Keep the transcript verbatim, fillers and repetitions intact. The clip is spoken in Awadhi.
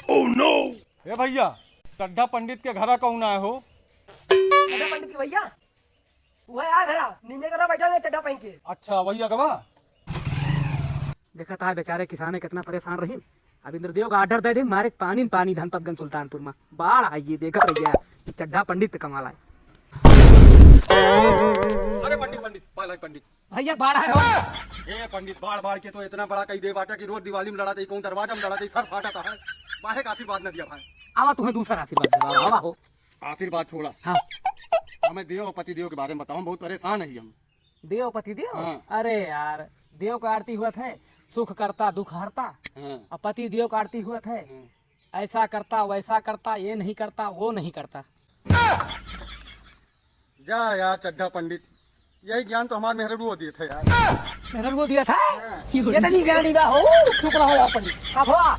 Oh no! ए भइया, चड्ढा पंडित के घरा कौन आए हो? चड्ढा पंडित के भइया, तू है आ घरा, नीचे करा बैठा हुआ चड्ढा पहन के। अच्छा, वही अगवा। देखत है बेचारे किसान है कितना परेशान रही। अब इंद्रदेव का order दे दे, मारे पानी में पानी धनपतगंज सुल्तानपुर में बाढ़ आई, ये देखत रहिया। चड्ढा पंडित कमाल है। अरे पंडित, पंडित, पाला पंडित। भइया बाढ़ है हो। ए पंडित, बाढ़, बाढ़ के तो इतना बड़ा कही दे बाटा कि रोज दिवाली में लड़ा दे, कौन दरवाजा में लड़ा दे, सर फाटा था है। बाहे का आशीर्वाद न दिया भाई। आवा तुम्हें दूसरा आशीर्वाद देवा, आवा हो। आशीर्वाद छोड़ा। हाँ। हमें देव और पति देव के बारे में बताओ, हम बहुत परेशान है हम। देव पति देव? हाँ। अरे यार, देव का आरती हुआ था, सुख करता दुख हरता। हाँ। और पति देव का आरती हुआ था, हाँ। ऐसा करता वैसा करता, ये नहीं करता वो नहीं करता। जा यार चड्ढा पंडित, यही ज्ञान तो हमार मेहररुओ दिए थे यार। मेहररुओ दिया था? हाँ। ये तो नहीं ज्ञानी बा हो। चुप रहो यार पंडित। अब हो।